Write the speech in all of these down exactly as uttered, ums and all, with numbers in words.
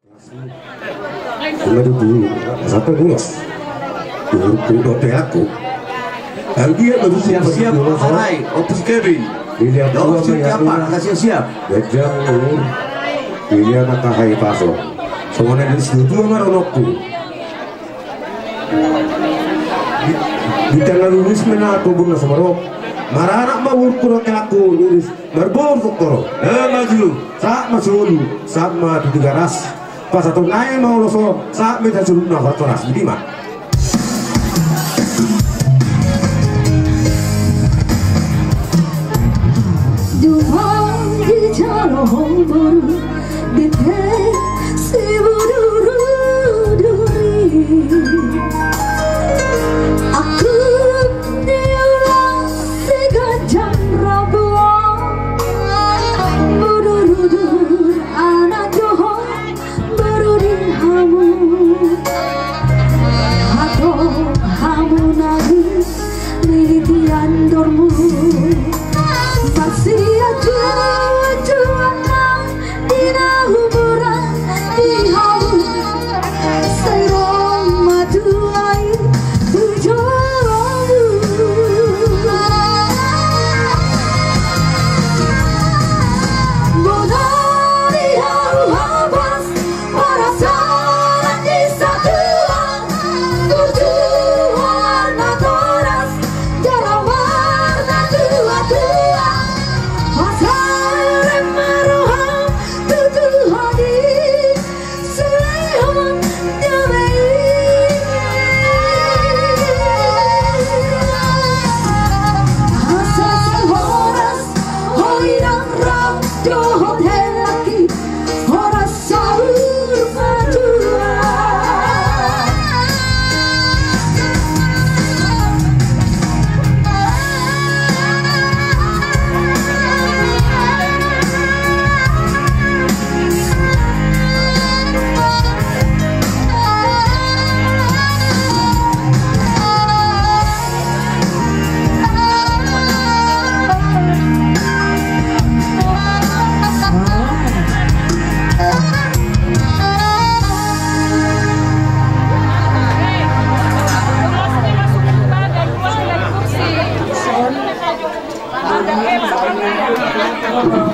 Ima tutu, sampe ulos. Tutu dope aku. Anggiat ma tutu. Siap-siap, Mas Rai, Opus Kevin. Pilihan dua, siap-siap. Ganjang ni. Pilihan mata hai paso. Songon na di situ dua ma ronokku. Di, di tengah lurus mena tobun na sumarok. Maranak ma urku ro ke aku lurus. Marboru tokoro. Eh, maju. Sahat ma solu. Sahat ma tu Tigaras. Pasahaton nai ma ulos on. Sahat ma tu solu na hortoras. Di ma. Dumang di jalo boru. Di pe si boru duri. Aku di ulos. Siganjang rabuan, boru dudur anak dohot, boru di hamu. Hatop hamu nari, militian dormu. Marsiajuan-juan nang di na huburan di hamu. Sai ro ma tuai tu jolomu. Bona di hau habas, parasaran di satua. Tujuan na toras, jala warna tua-tua. Pasarem ma roham tu Tuhan i. Sulehon damai. Asa sai horas, hoiran rap dohot helak i, horas saur matua.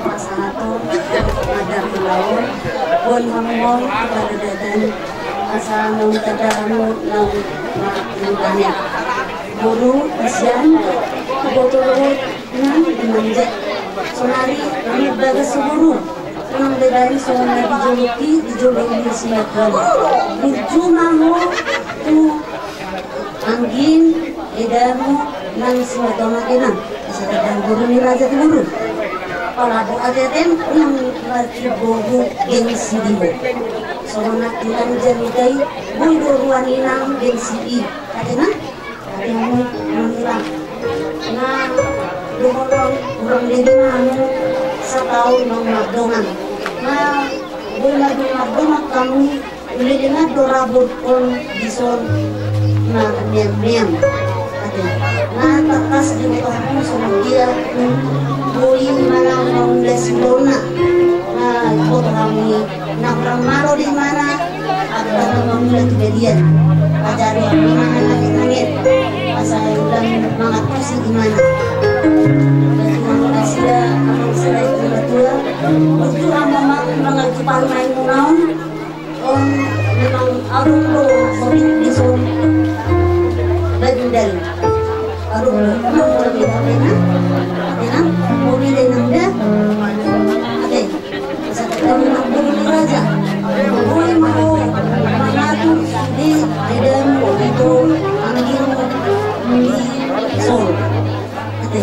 Pasahaton, adat ulaon, boan hamu on, pada datan, asa naung tadahon, naung martinahen. Boru, isian, boru, nang, di manja. Sonari, nang bagas boru, nang bedari, songon na di jolo i, di jolo i, si Matuan. Burju ma ho, tu Anggim, edamu, nang si Matuan, nang. Asa tadahon boru ni raja tu boru. Pala do ate-atem, nang martibobu gengsi di ho. Songon na di nang jamita i, boi do ruan i nang gengsi i. Ate nang? Ate nang, nang i nang. Na, dohonon, hurang leleng nang, sataon nang mardongan. Na, boi nang mardongan hamu, Uleleng do rabot on dison na meam-meam. Ate. Na tangkas dibotohonku songon dia boi manang mangula silona. Na boto hamu i na hurang malo do imana, angka na mangula tu balian. Ajari hamu imana nanget-nanget. Asa ulang mangantusi imana. Batu amang nasida, amang sira i tua-tua. Burju hamu amang mangantusi parumaenmuna on. On memang adong do hobi dison bagundal. Adong do, memang hobi do, ate nang. Ate nang, hobi do nang da. Ate, satu memang hobi di raja. Boi ma ho mangatur di edamu, ito, anggimu, dison. Ate.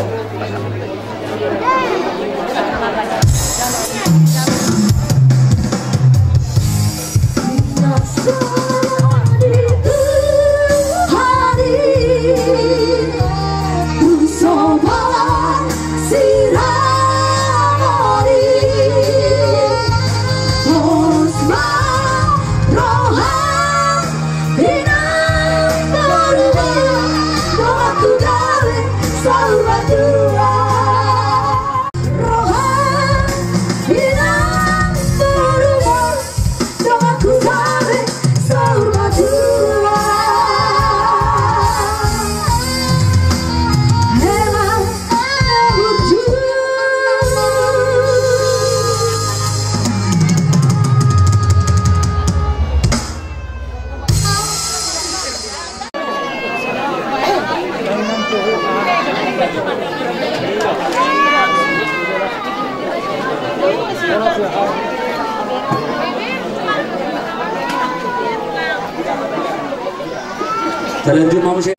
Salanjutna ma muse.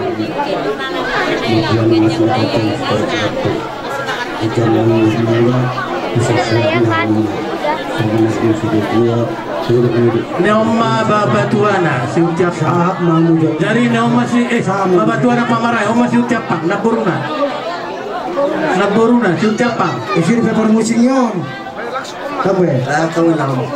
Ni on ma babatuana si Uti Ampang. Sahat ma muse. Jadi ni on ma si, eh, babatuana pamarai, on ma si Uti Ampang, namboruna. Namboruna si Uti Ampang. Isi di paper musik ni on. Tunggu ya. Ah, tunggu, tunggu.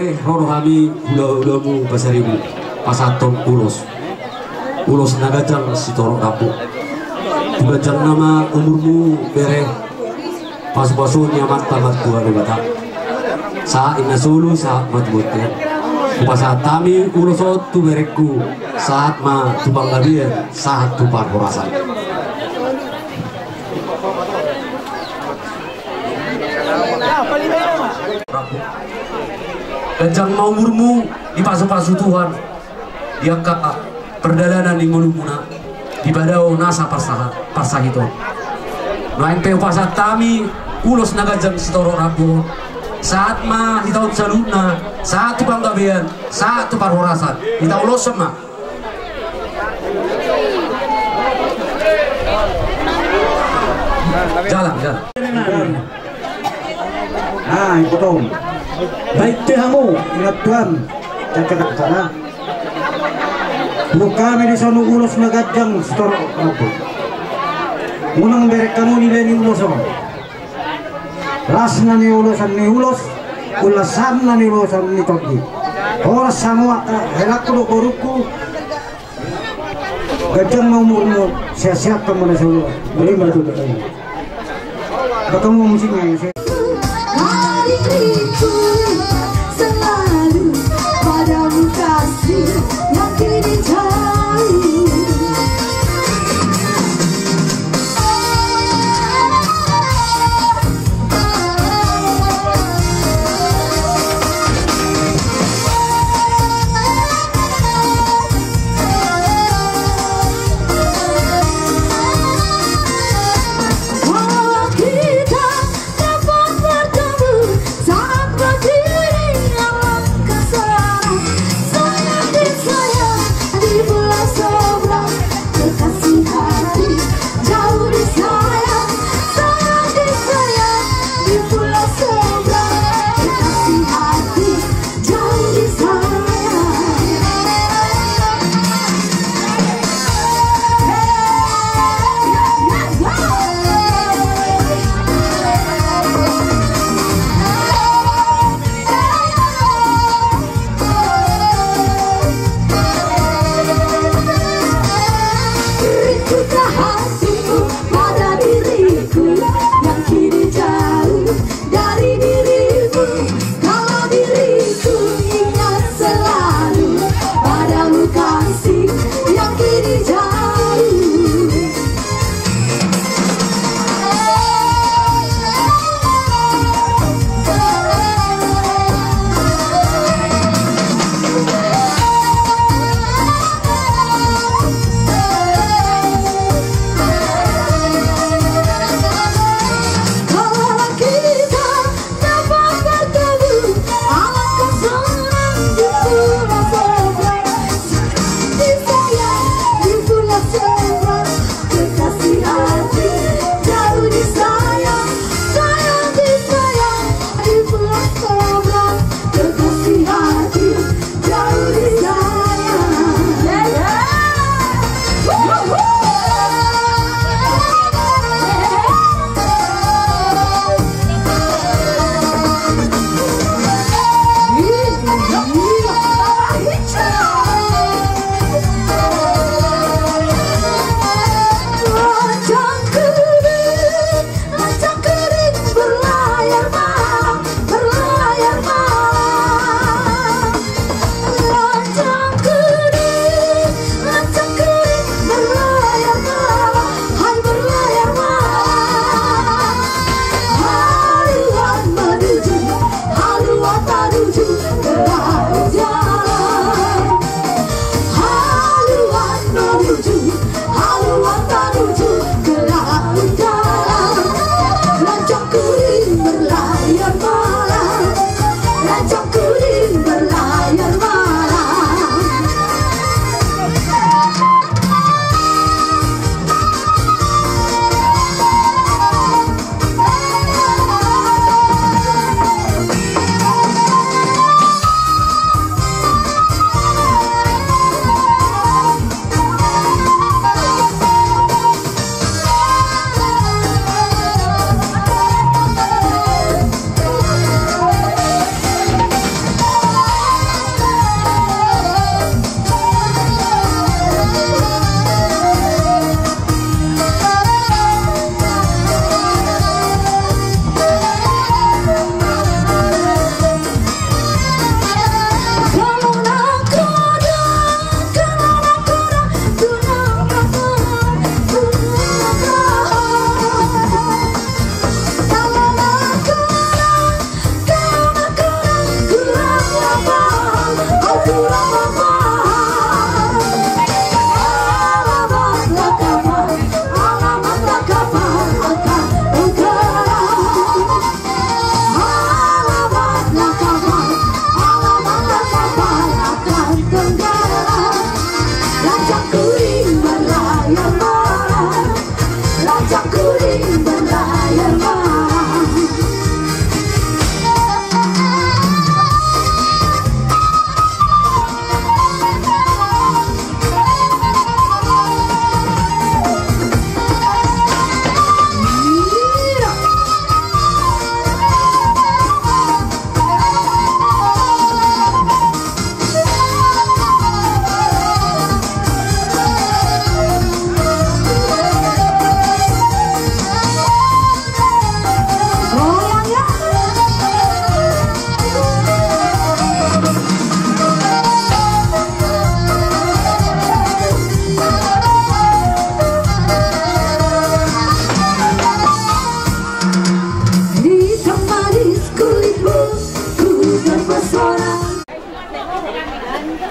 Eh, ro do hami hula-hulamu Pasaribu, pasahathon ulos. Ulos na ganjang sitorop rambu. Diganjang nama umurmu bere, pasu-pasu ni Amanta Martua Debata. Sahat ninna solu, sahat ma tu bontean. Hupasahat hami ulos on tu berengku, sahat ma tu panggabean, sahat tu parhorasan. Ganjang ma umurmu, dipasu-pasu Tuhan di angka pardalanan ni ngolumuna, dipadao nasa parsaha-, parsahiton. Nuaeng pe hupasahat hami ulos na ganjang sitorop rambu on. Sahat ma hita on saluhutna, sahat tu panggabean, sahat tu parhorasan. Hita uloshon ma. Jalan, jalan. Ah, ipotong. Baik tu hamu, ingat Tuhan. Cakap sana. Buka me di sana ulos na ganjang sitorop rambu. Unang berek hamu nilai ni ulos on. Las na niulosan ni ulos, ulos las na niulosan ni tondi. Horas samoa, eh, helangku dohot borungku. Ganjang ma umurmu, sehat-sehat hamu na saluhutna. Beri ma tu. Baik hamu musiknya ya. Hari itu selalu padamu kasih yang kini jauh. Walau kita dapat bertemu saat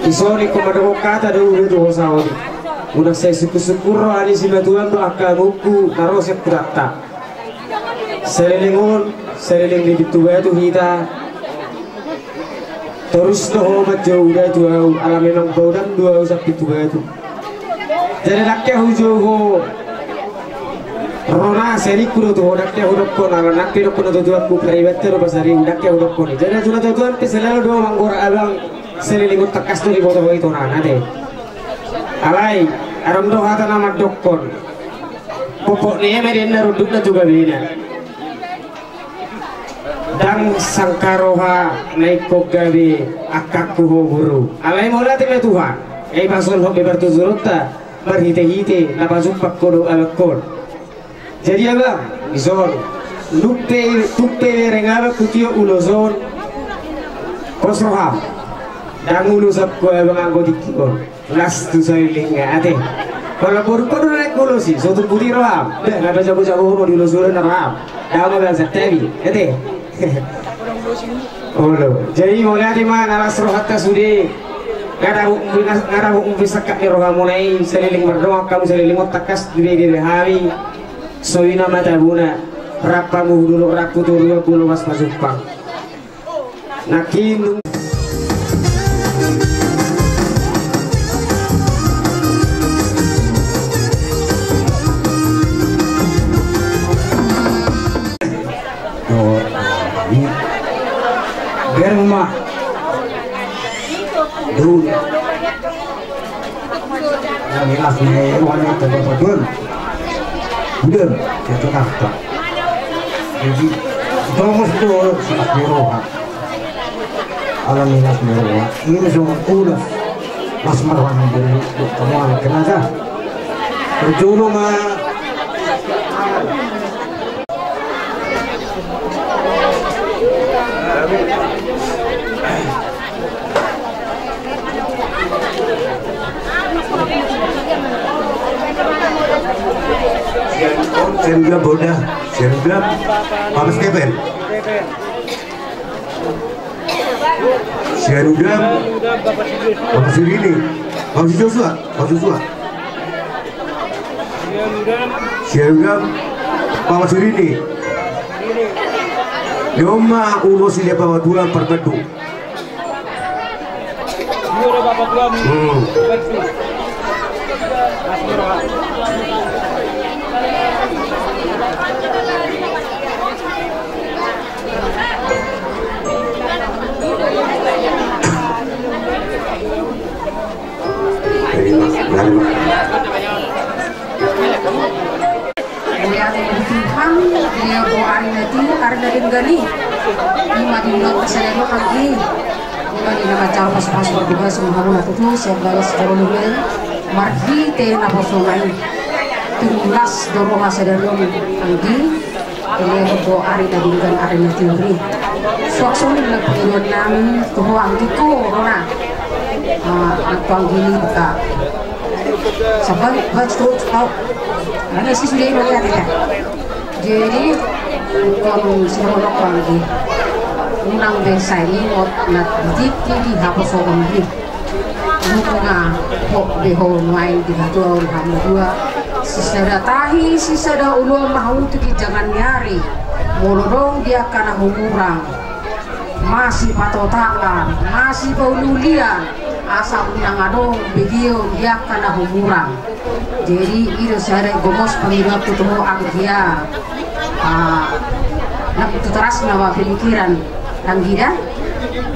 Dison ingkon mandok hata do huida tu ho saotik. Unang sai sungkun-sungkun roha ni simatuam dohot angka amongku na ro sian hutanta. Saleleng on, saleleng ni pintu batu hita. Torus do ho manjou huida tu ahu, ala memang baonan do ahu sian pintu batu. Jadi ndang hea hujou ho. Rona, saringku do tu ho, ndang hea hudokkon, ala nang pe dokkon na tutuanku, paribanta do pasaribu, ndang hea hudokkon i. Jadi na tutuan pe selalu do manggorak abang, saleleng on tangkas do diboto ho i tonang ate. Alai, adong do hata na mandokkon. Popok ni eme den na runduk na tu gabena. Ndang sangka roha na ingkon gabe angkangku ho boru. Alai mauliate ma Tuhan. Ai pasahat ho be partuturonta marhite-hite na pajumpang ho dohot abangkon. Jadi abang, dison. Tung pe, tung pe bereng abang hutiop ulos on. Pos roham. Ndang ulos ahu abang anggo tingki on. Las tu saleleng ate. Pala boru pe do na ingkon ulosi, so tung puti roham. Dah, na pajago-jago ho ma diulosi ulos na roham. Dao ma bangsa tabi ate. Olo. Jadi mauliate ma na las rohanta sude. Nga dapot, nga dapot umbi sangkap ni rohamuna i, saleleng mardongan hamu saleleng on tangkas dibege be hami. Soi nama tabuna. Rap hamu hu dolok, rap hu toruan, hu lomo pajumpang. Nangkin. Bereng ma. Dun. Yang jelas ni, wani coba padun. Udah, ya, Jakarta. Jadi, tongos tu, silas ni roha. Ala ni las ni roha. Ini semua ulas. Las marwani dari, kamu anak kenaga. Berjulung, ah. Sian Polda, Sian Polda, Pak Stepen. Sian Udam, Bapak Sirini, Bapak Joshua, Bapak Joshua. Sian Udam, Bapak Sirini. Doma ulos ni Bapak Tuan Parbandu. Hmm. Mauliate ma di Tuhan, dilehon ho ari na tiu, ari na denggan i. Ima di ulaon pasalamon anggi. Ima di na manjalo pasupasu, pasupasu ma hamu na tutu sian bagas parologoi. Marhite naposona i. Tung las do roha sadari on anggi. Dilehon ho ari na denggan, ari na tiu i. Suang songon i ma pangidoan nami tu ho anggingku, Rona. Ah, angka anggi ni buka. Sabar, baca tu, tau. Mana si sudah ini ya kita. Jadi, kalau sudah menok lagi. Unang be sai ingot na di tingki di hapus orang di. Nunga pok be ho nuaeng di hatuaon hamu dua. Sisada tahi, sisada uluan ma hamu tu ginjangan ni ari. Molo adong di angka na humurang, masipatotaan, masipauli-ulian, asa unang adong begeon di angka na humurang. Jadi, i do sada gomos pangidoanku tu ho anggia. Ah, na tu teras na ma pemikiran anggida.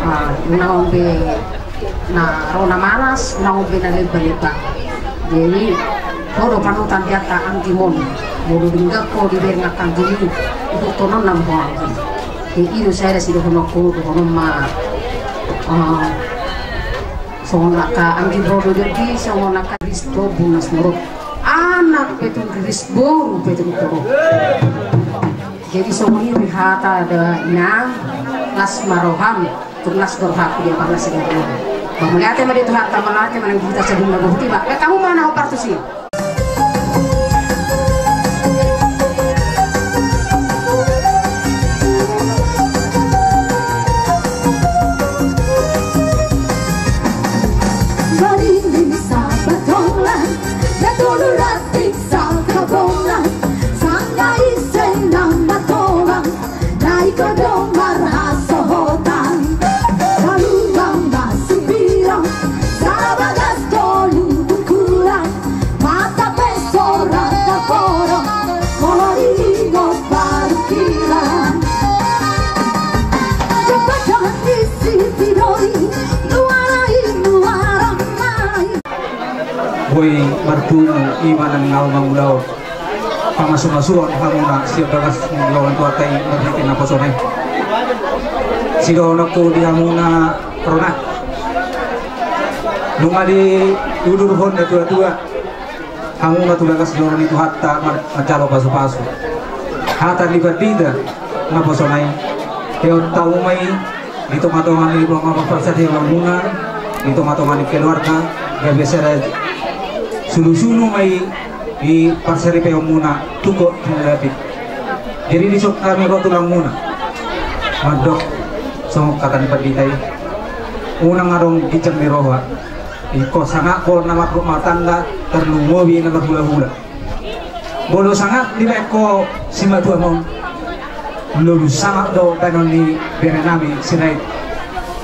Ah, unang be na ro na malas, unang be na lemba-lemba. Jadi, ho do panutan di angka anggimon. Molo denggan ho dibereng angka anggimi, ihuthononna ma ho anggi. Jadi, i do sada sidohononku, dohonon ma. Ah, songon angka anggi ro do jadi, songon angka riris do boru na sumorop. Anak pe tung riris, boru pe tung torop. Jadi songon i do hata da inang, las ma roham. Tung las do rohangku di abang na sadari on. Mauliate ma di Tuhanta, mauliate ma nang di hita sadari on, na bohut i ba. Bahen hamu ma na hombar tusi. Boi marpungu i ma na naeng mangulahon pamasumasuon hamuna sian bagas ni Tuhanta i marhite naposona i. Sidohononku di hamuna ro na, nunga diudurhon natuatua hamuna tu bagas joro ni Tuhanta manjalo pasupasu. Hata ni pandita naposona i, teot hamu ma i di tongatonga ni parsaripeonmuna, di tongatonga ni keluarga, gabe sada sulusulu ma i di parsaripeonmuna tu ginjang ni lambik. Jadi dison hami ro tulangmuna mandok songon hata ni pandita i, unang adong ginjang ni roha. Ingkon sangap ho na marrumah tangga, tarlumobi na marhulahula. Molo sangap dibaen ho simatuam on, lolus sangap do baenon ni berenami Sirait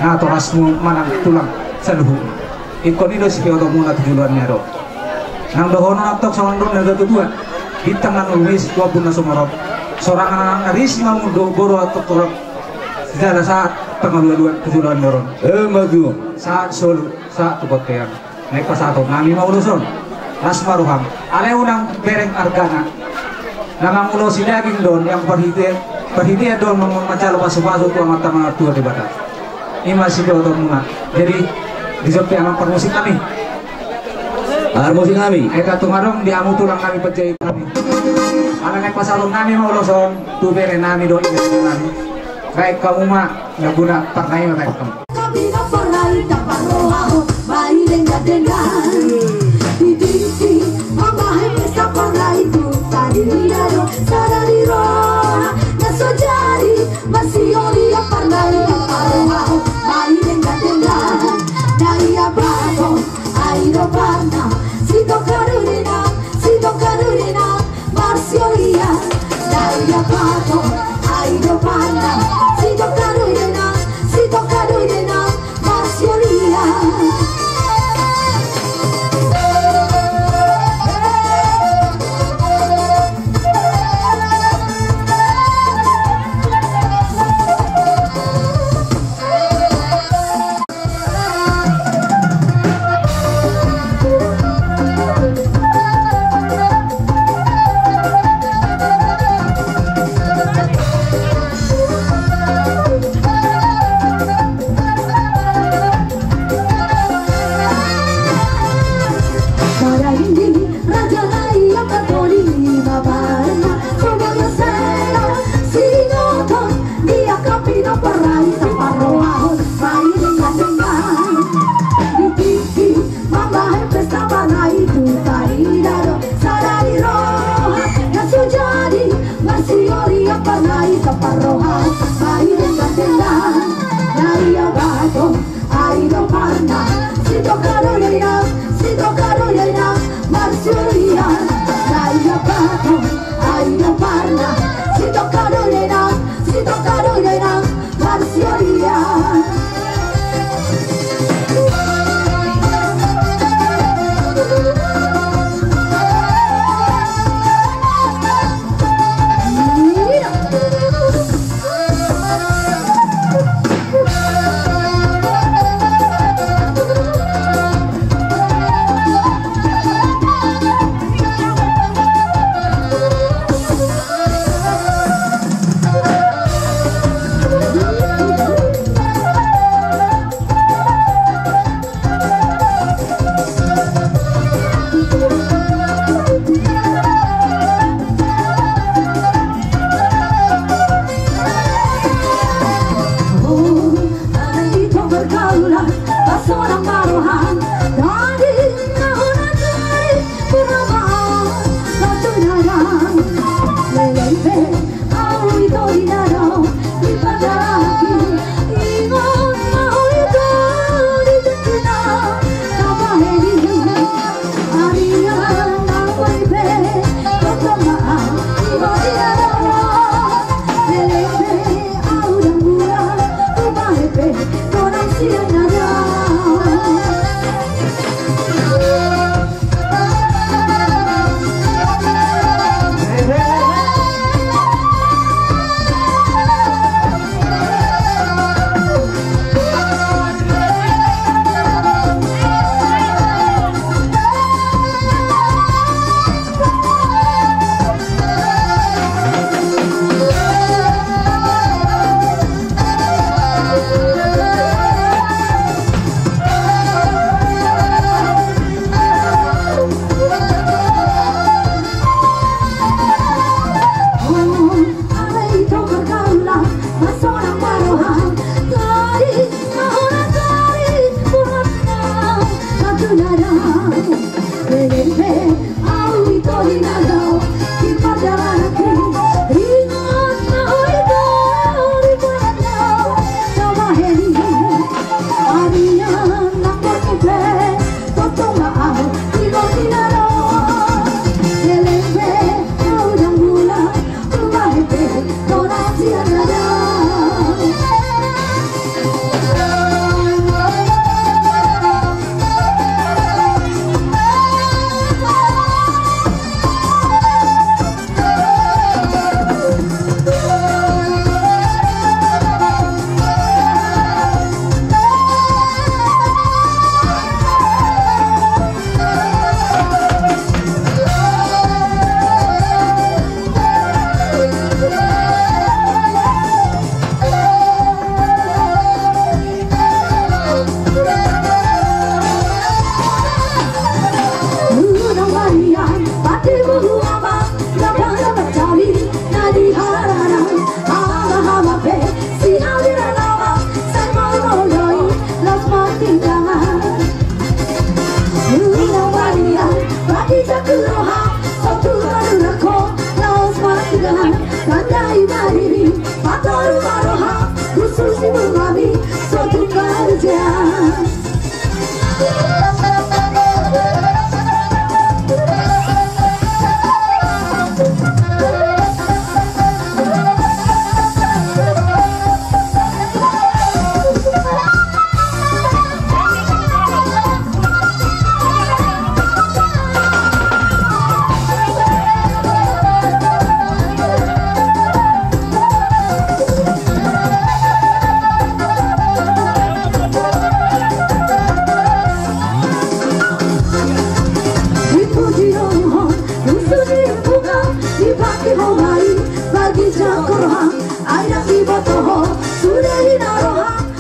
natorasmu manang tulang saluhutna. Ingkon i do sipeotomuna tu joloan ni ari on. Nang dohonon antong songon dohonon natuatua, bintang na lumis tu ombun na sumorop, sorangan anak na ris ma munduk boru antong torop, jala sahat pangalualuan tu joloan ni ari on. Emma tutu. Sahat solu, sahat tu bontean. Naeng pasahatonnami ma ulos on. Las ma roham. Alai unang bereng argana. Na mangulosi daging do on, yang parhite, parhitean do on manjalo pasupasu tu Amanta Martua Debata. I ma sidohononmuna. Jadi, dison pe amang parmusiknami. Parmusiknami. Ai tung adong di hamu tulangnami panjaitonnami. Ala naeng pasahatonnami ma ulos on tu berenami dohot inanami. Baen hamu ma, na guna parnai ma baen hamu. Hami na parnai, taparrohahon ma i denggan-denggan. Di tingki, mambahen pesta parnai tu sadari on, sadari on. Na so jadi marsioli parnai, taparrohahon ma i denggan-denggan. Na ia bahen, ai do parna, sitongka do i denggan, sitongka do i denggan. Marsioli, na ia bahen, ai do parna, sitongka do i denggan, sitongka do i denggan. Marsioli.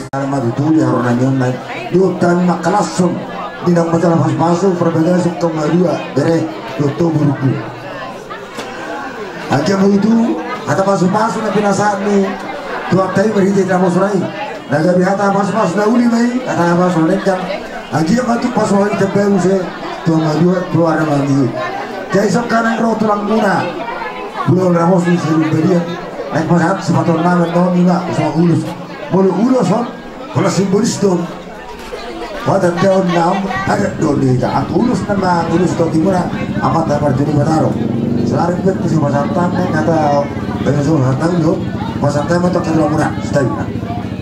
Alama tutuli haruna nion nai. Duhut hami mangkalashon di naung mansai pasupasu parbagason hamu na dua, bere dohot boru. Anggiat ma tutu hata pasupasu na pinasahat ni Tuhanta i marhite na bosona i. Na gabe hata pasupasu na uli ma i, hata pasupasu na denggan. Anggiat ma tutu pasupasu i tambai muse tu hami na dua, tu hami na dua. Jadi songon na ro tulangmuna. Bulung ramos di seru badian. Naik pasahat sepatu nama nomi ma, songon ulos. Molo ulos on, holan simbolis do on. Patandahon naung adat do on di hita. Antong ulos nama ulos do timuna, amanta martuni pataro. Selarin bet kusi pasantan, nai kata, banyak suruh hantang do, pasantan ma tong kedua muna, stai.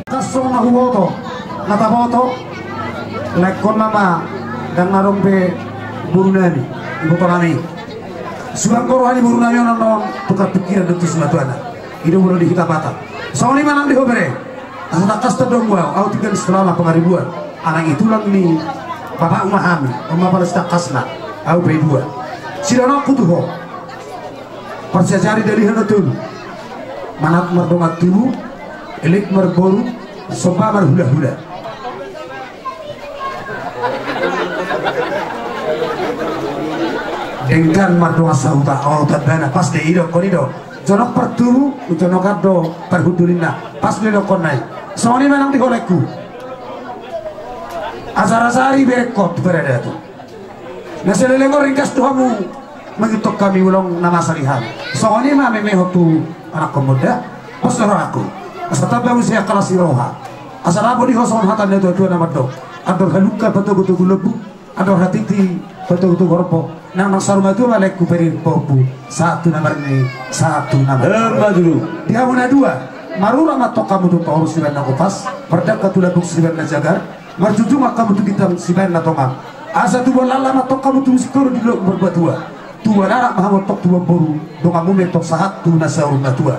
Kasong na huboto, na taboto, naik on nama, dan narong be boru nami, iboto nami. Suang goro hali boru nami on, on, tukar pikiran do tu simatuana. I do molo di hita Batak. Songon i ma nang di ho bere. Asa tangkas tadong ahu, ahu tinggal selama pangaribuan. Anak i tulang ni bapakmu ma hami, on ma pala sitangkasna, ahu pe i dua. Sidonganku tu ho. Parsiajari dalihan na tolu. Manat mardongan tubu, elek marboru, somba marhulahula. Denggan mardongan sahuta, olo tandana, pas do i do, hon i do. Jonok partubu, jonok an do parhundulinna, pas do i do, hon nai. Songon i ma nang di ho laengku. Asa rasari berengkon tu paradaton. Na saleleng on ringgas do hamu mangihuthon hami ulang na masa di hami. Songon i ma memehon tu anakkon munda, pos do rohangku. Asa tamba muse angka las ni roha. Asa dapot di ho songon hata ni natuatua na mandok. Andor halumpang patogutogu lombu, andor hatiti patogutogu horbo. Nang nang saur matua ma laengku pairing pahompu. Sahat tu na marnini, sahat tu na marnini. Emma tutu. Di hamu na dua, marura ma antong hamu tu toru sibaen na gopas, mardangka tu lambung sibaen na jagar, marjujungan hamu tu bintang sibaen na tonga. Asa tubuan lala ma antong hamu tubu singkoru di dolok Marbatua. Tubuan anak ma hamu antong tubuan boru, donganmu ma antong sahat tu na saur matua.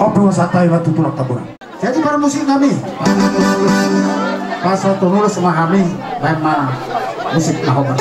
On pe ma sahat hami ma tu tulang Tambunan. Jadi parmusik nami. Pasahathon ulos ma hami, baen ma musik na hombar.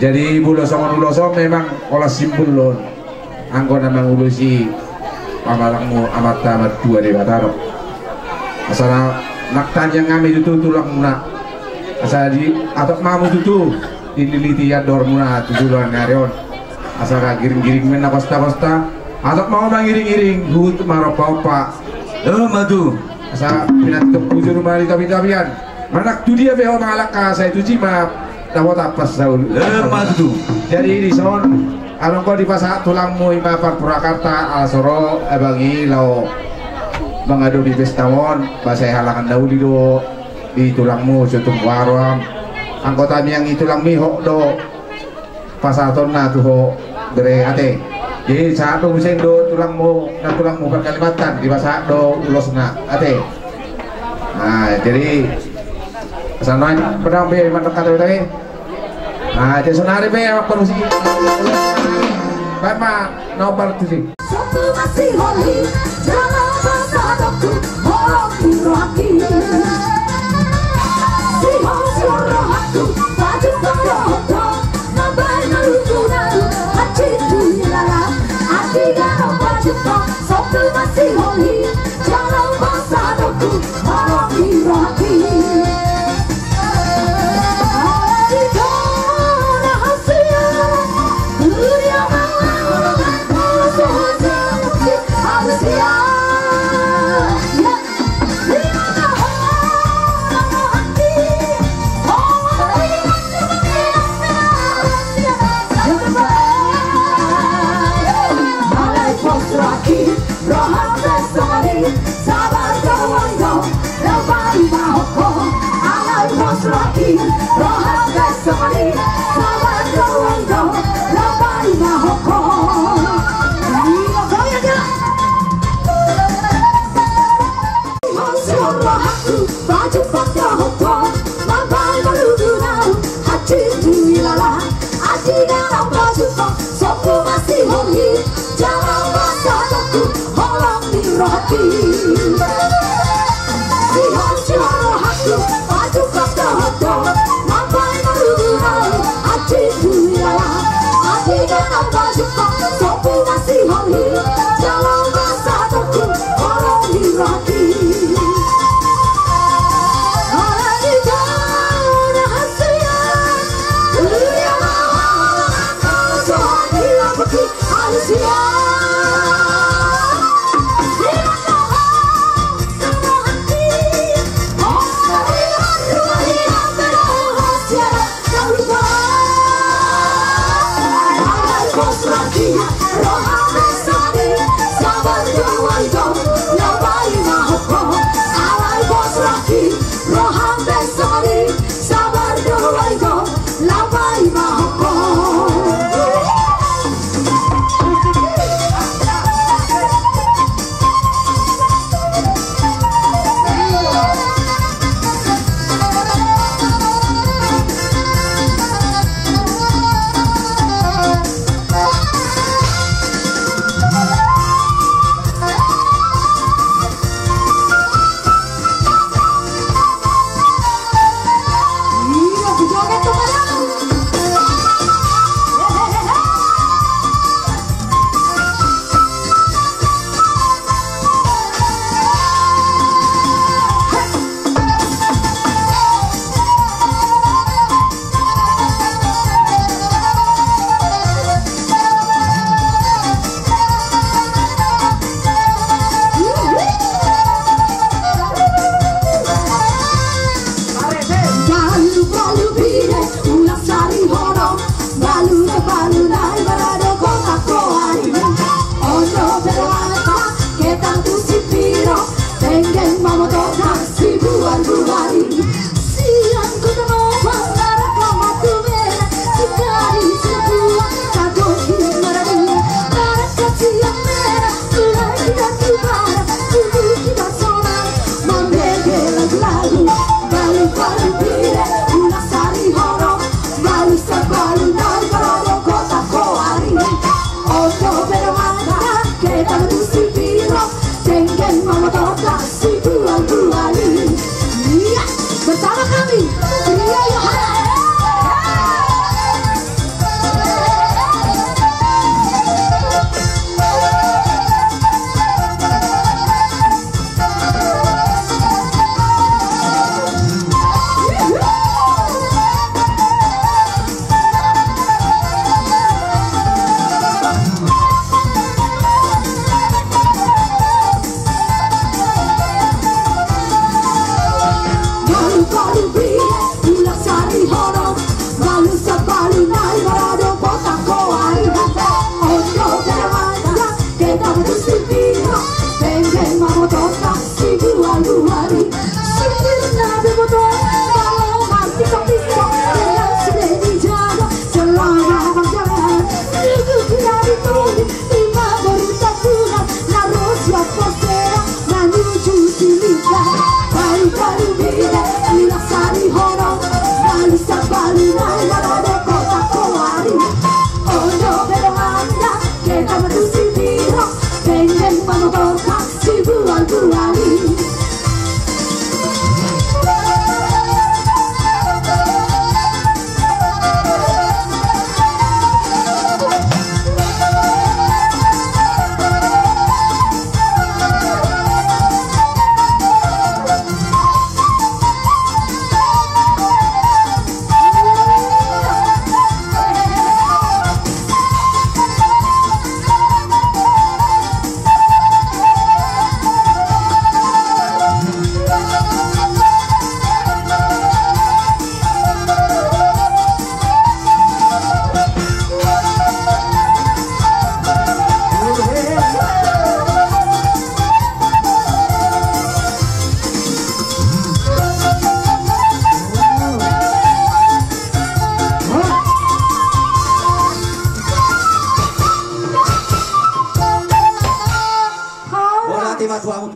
Jadi molo songon ulos on memang olat simbol on. Anggo na mangulosi pamalangmu Amanta Martua Debata do. Asa na nang tangiang hami tutu tulangmuna. Asa di atop ma hamu tutu dililiti andormuna tu joloan ni ari on. Asa na giring-giring ma na pasta-pasta. Atop ma hamu mangiring-iring, huhut marompa-ompa. Emma tutu. Asa pinantikhon bujur ma di tapian-tapian. Manang tu dia pe ho mangalangka, sai tusi ma dapotan pansamotan. Emma tutu. Jadi dison, adong do dipasahat tulangmu i ma parpurakarta, ala so ro abang i laho mangadopi pesta on, ba sai halangan na uli do di tulangmu, so tung huaroan. Anggo tangiang ni tulangmi hot do pasahatonna tu ho bere ate. Jadi sahat do muse do tulangmu, na tulangmu parKalimantan, dipasahat do ulosna ate. Nah, jadi sonari, pedang be mandok kata-kata be. Nah, jadi sonari be apa musik? Baik, Mak, nomor tujuh. Sotung ma sihol i jala pasahatonku holong ni rohangki. Sihol, sihol rohangku pajumpang dohot ho, mambahen na lucu na hansit tu hilala. Andika na pajumpang, sotung ma sihol i jala pasahatonku holong ni rohangki. Rohangki songon i, sabar do ualu do, laho paima ho. Alai pos rohangki, rohangki songon i, sabar do ualu do, laho paima ho. Ima goyang ya. Sihol, sihol rohangku pajumpang dohot ho, mambahen na lucu na hansit tu hilala. Andika na pajumpang, sotung ma sihol i jala pasahatonku holong ni rohangki. Sihol, sihol rohangku pajumpang dohot ho, mambahen na lucu na hansit tu hilala. Andika na pajumpang, sotung ma sihol i jala pasahatonku holong ni rohangki.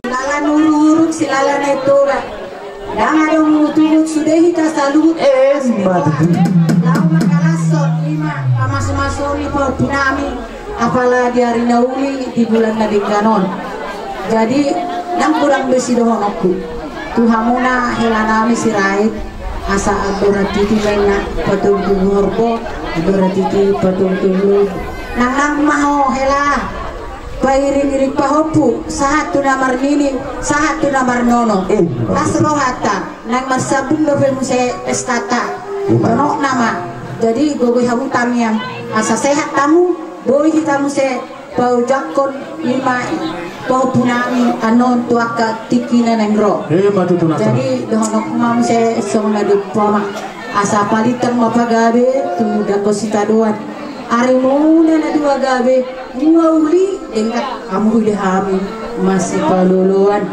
Silalan ururuk, silalan etora. Ndang adong utugut sude hita saluhut. Eh, laho mangkalashon ima pamasumasu ni pahompunami. Apala di ari na uli di bulan na denggan on. Jadi, ndang kurang be sidohononku tu hamuna helanami Sirait, asa andorang titi ma inna patogtog horbo, andorang titi patogtog lou. Nangnang ma ho hela, pairingiring pahompu, sahat tu na marnini, sahat tu na marnono. Eh, las rohanta, naeng marsambung dope muse pestanta. Donokna ma. Jadi, gogoi hamu tangiang, asa sehat hamu, boi hita muse paojakhon ima pahompunami annon tu angka tingki na naeng ro. Eh, ma tutu na. Jadi, dohononku ma muse songon na diumpama. Asa palintang ma pagabe tu dangkon sitadoan. Arimuna na dua gabe, dua uli, denggan hamu huida hami masipaloloan.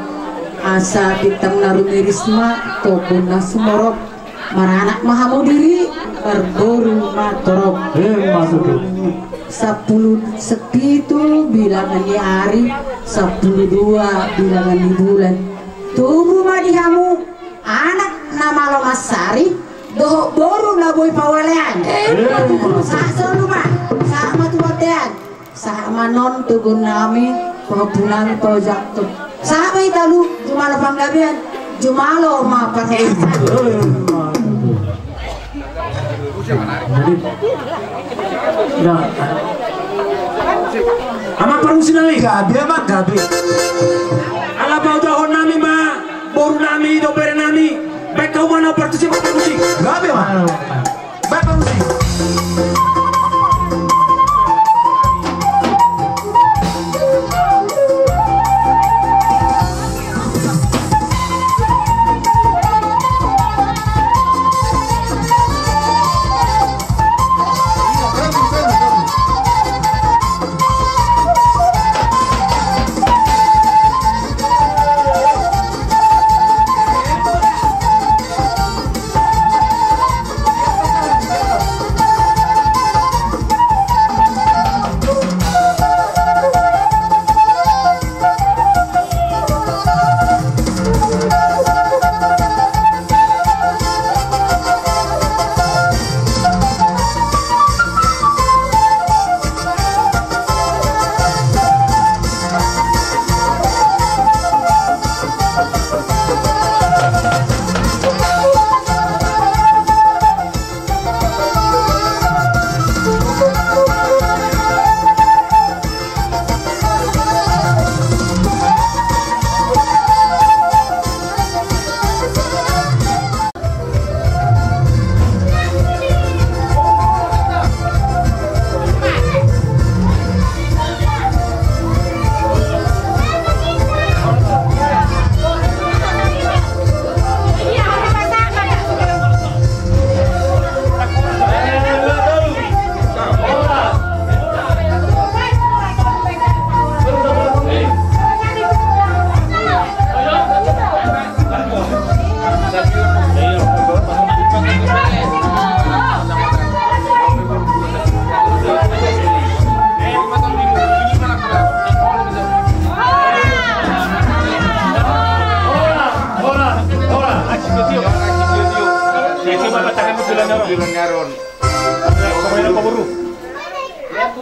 Asa bintang na rumiris ma, tombun na sumorop. Maranak ma hamu diri, marboru ma torop. Eh, ma tutu. Sampulu pitu bilangan ni ari, sampulu dua bilangan ni bulan. Tubu ma di hamu anak na malo mansari, dohot boru na boi pawelean. Eh, ma tutu. Sahat solu ma, sahat ma tu bontean. Sahat ma annon togonnami, pahompunami paojakhon. Sahat ma hita, jumalo panggabean, jumalo ma parhorasan. Amang parmusik nami. Gabe, amang, gabe. Ala paojahonnami ma borunami dohot berenami. Baen hamu ma na parmusik, parmusik. Gabe, amang. Bapak Usi.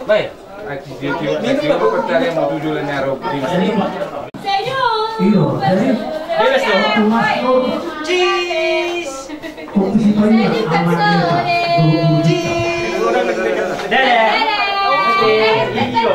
Baik. Minum dulu. Iyo, jadi, Mas Nur, Cheese. Kopi si Toya, aman ya, Pak. Cheese. Dadah. Iyo.